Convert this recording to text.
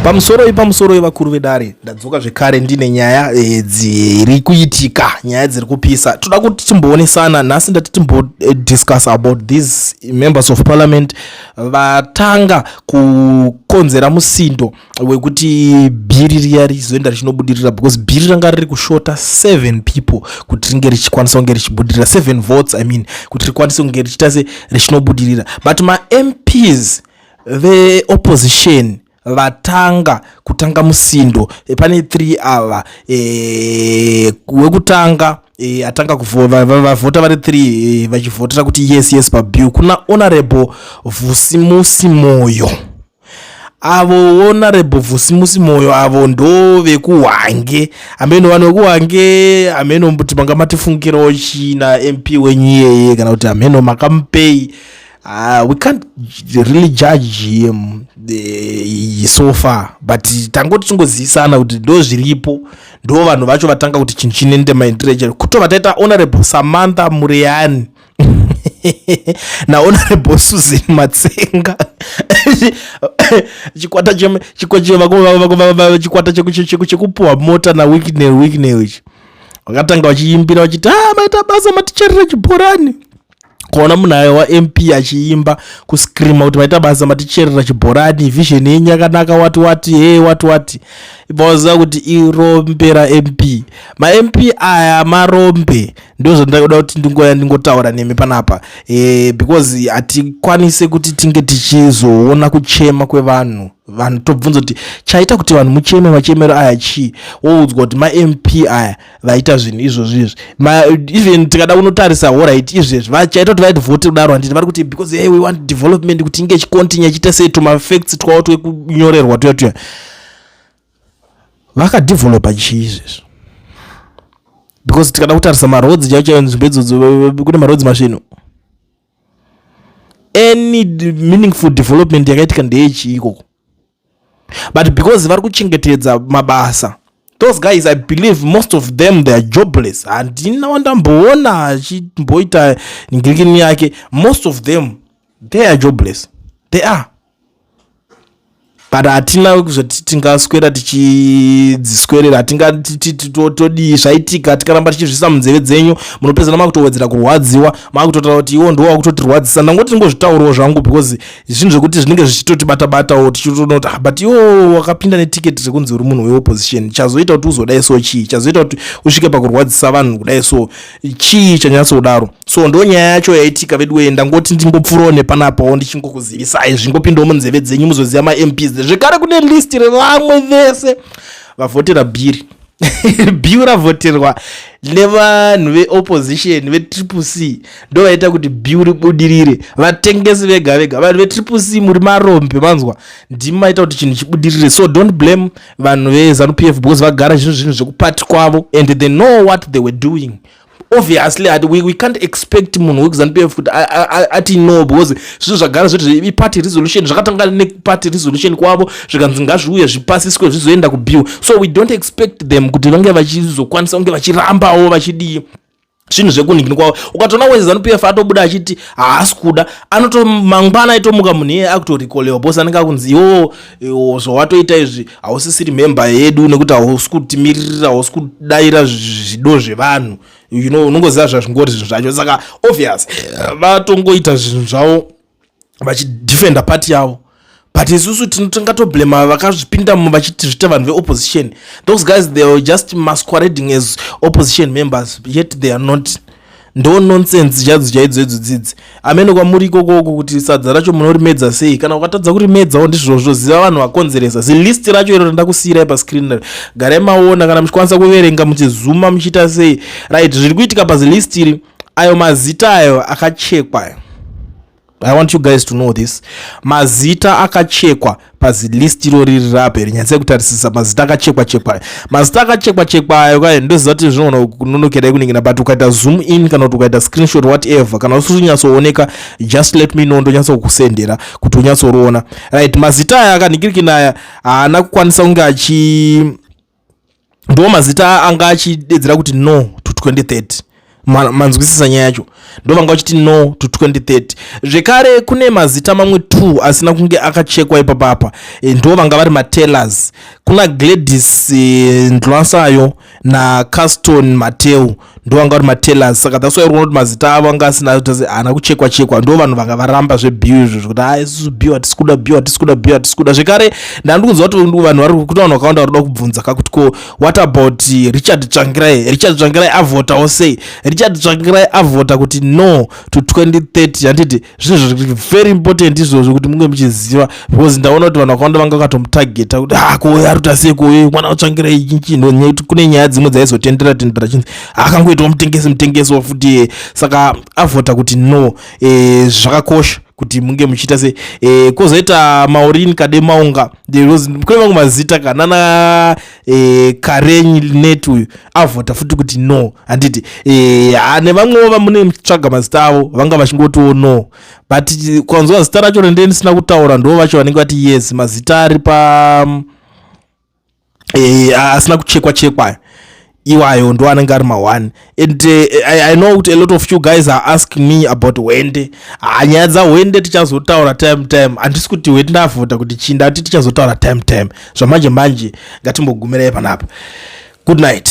Pamusoroi, pamusoroi vakuru vedare. Ndadzoka zvekare ndine nyaya dziri kuitika, nyaya dziri kupisa. Toda kuti timboonesana nhasi. Ndati timbodiscuss about these members of parliament vatanga kukonzera musindo wekuti bhiri riya rizoenda richinobudirira, because bhiri ranga riri kushota 7 people kuti ringe richikwanisa kunge richibudirira, 7 votes, I mean, kuti rikwanise kunge richiita se richinobudirira. But maMPs veopposition vatanga kutanga musindo. Pane 3 ava. Wekutanga atanga vavhota vari 3, vachivhotera kuti yes pabill, kuna Honorable Vusimusi Moyo. Avo Honorable Vusimusi Moyo avo ndo vekuHwange. Hameno vanhu vekuHwange, hameno kuti manga matifungirawo china MP wenyu iyeye, kana kuti hameno makamupei. We can't really judge him so far, but tangoti tingozivisana kuti ndo zviripo, ndo vanhu vacho vatanga kuti chinhu chinende maendere. Kutobva taita Honorable Samantha Mureyani naHonorable Susan Matsenga. Chikwata chekupuhwa mota naWicknell. Wicknell ichi vakatanga vachiimbira vachiti, "Ah, maita basa, maticherera chibhorani." Kuona munhu ayo waMP achiimba, kuscreama kuti, "Maita basa, maticherera chibhorani, vision yenyu yakanaka," wati wati he wati wati, ibva waziva kuti irombe raMP. MaMP aya marombe. Ndo zvandakuda kuti ndingoya ndingotaura nemi panapa, because hatikwanise kuti tinge tichizoona kuchema kwevanhu. Vanhu tobvunza kuti chaita kuti vanhu mucheme machemero aya chii? Woudzwa kuti maMP aya vaita zvinhu izvozvo izvi. Even tikada kunotarisa, alright, izvezvi chaita kuti vaivhote kudaro, handiti vari kuti because, hey, we want development kuti inge ichicontinue, ichiita sei, tumafacts twavo twekunyorerwa tuya tuya. Vakadevelopa chii izvezvo? Because tikada kutarisa maroads chaivo chaivo, nzvimbo idzodzo kune maroads masvino. Any meaningful development yakaitika ndeyechii ikoko? But because vari kuchengetedza mabasa, those guys, I believe most of them, they are jobless. Handina wandamboona achimboita ngirikini yake. Most of them, they are jobless, they are. But hatina kuzoti tingaswera tichidziswerera, hatingatodii. Zvaitika, tikaramba tichizvisa munzeve dzenyu, munopedzana makutowedzera kurwadziwa, makutotaura kuti iwo ndo wakutotirwadzisa. Ndangoti ndingozvitaurawo zvangu, because zvinhu zvekuti zvinenge zvichitotibata-batawo, tichitoona kuti, ah, but iwo wakapinda netiketi rekunzi uri munhu weopposition, chazoita kuti uzodai so chii? Chazoita kuti usvike pakurwadzisa vanhu kudai so chii chanyatsodaro? So ndo nyaya yacho yaitika veduwe. Ndangoti ndingopfuurawo nepanapawo ndichingokuzivisai, zvingopindawo munzeve dzenyu, muzoziva maMPs. Zvekare kune list revamwe vese vavhotera bhiri. Bill ravhoterwa nevanhu veopposition veTriple C, ndo vaita kuti bill ribudirire. Vatengesi vega vega, vanhu veTriple C, muri marombe, manzwa? Ndimi maita kuti chinhu chibudirire. So don't blame vanhu veZANU PF, because vagara zvinhu zvekupati kwavo and they know what they were doing. Obviously we can't expect munhu wekuZANU PF kuti ati no, because zvinhu zvagara zvoti iparty resolution. Zvakatanga neparty resolution kwavo, zvikanzi ngazviuye zvipasiswe, zvizoenda kubill. So we don't expect them kuti vange vachizokwanisa kunge vachirambawo vachidii zvinhu zvekunhingini kwavo. Ukatoona weZANU PF atobuda achiti haasi kuda, anoto mangwana aitomuka munhu iyeye akutorikolewa, because anenge akunzi, "Iwowo zvawatoita izvi, hausisiri member yedu, nekuti hausi kutimiririra, hausi kudayira zvido zvevanhu." Unongoziva zvazvingori zvinhu zvacho. Saka obvious vatongoita zvinhu zvavo vachidefenda party yavo, but isusu tingatoblema vakazvipindamo vachiti zvita vanhu veopposition. Those guys, they are just masquerading as opposition members, yet they are not. Ndo nonsense chadzo chaidzo idzo dzidzi. Amene kwamuri ikokoko kuti sadza racho munorimedza sei? Kana ukatadza kurimedzawo, ndizvozvo. Ziva vanhu vakonzeresa. Zilist racho iro randakusiyirai pascreen, garai maona kana muchikwanisa kuverenga, muchizuma, muchiita sei. Right, zviri kuitika pazilist iri, ayo mazita ayo akachekwa. I want you guys to know this: mazita akachekwa pazilist iro riri rapo iri, nyatsai kutarisisa mazita akachekwa chekwa. Mazita akachekwa chekwa ayo kai, ndoziva kuti zvinoona kunonokerai kuningina, but ukaita zoom in kana kuti ukaita screenshot, whatever, kana usiri kunyatsooneka, just let me know, ndonyatsokusendera kuti unyatsoriona. Right, mazita aya akanhingirikina aya haana kukwanisa kunge achi, ndo mazita anga achidedzera kuti no to 2030. Manzwisisa nyaya yacho? Ndo vanga vachiti no to 2030. Zvekare kune mazita mamwe 2 asina kunge akachekwa ipapapa. Ndo vanga vari matellers, kuna Gladys Ndlwasayo naCaston Mateu, ndo vanga vari matellers. Saka that's why uri kuti mazita avo anga asina, haana kuchekwa chekwa. Ndo vanhu vanga varamba zvebill izvo, zvekuti a isusu bill hatisi kuda, bill hatisi kuda, bill hatisi kuda. Zvekare ndandi kunzwa kuti vanhu vari kuti, vanhu vakawanda vari kuda kubvunza kakuti, ko what about Richard Tsvangirai? Richard Tsvangirai avhotawo sei? Richard Tsvangirai avhota kuti no to 2030, handiti? Zvinhu zviri very important izvozvo kuti munge muchiziva, because ndaona kuti vanhu vakawanda vanga vakatomutageta kuti, ah, ko ari kuita sei? Ko mwana waTsvangirai chinhu? Kune nyaya dzimwe dzaizotendera tendera chinzi akangoitawo mutengesi, mutengesi wafuti. Saka avhota kuti no. Zvakakosha kuti munge muchiita se kwozoita Maureen Kademaunga. Kune mamwe mazita kanana Karenyi Net, uyu avhota futi kuti no, handiti? Nevamwewo vamune muchitsvaga mazita avo vanga vachingotiwo no, but kwanzwa zita racho rende ndisina kutaura, ndo vacho vanenge vati yes. Mazita ari pa asina kuchekwa chekwa iwayo ndo anenge ari ma1. And I know kuti a lot of you guys are asking me about Hwende. Nyaya dzaHwende tichazotaura time time. Handisi kuti Hwende avhota kuti chii, ndati tichazotaura time time. Zvamanje manje ngatimbogumirai panapa. Good night.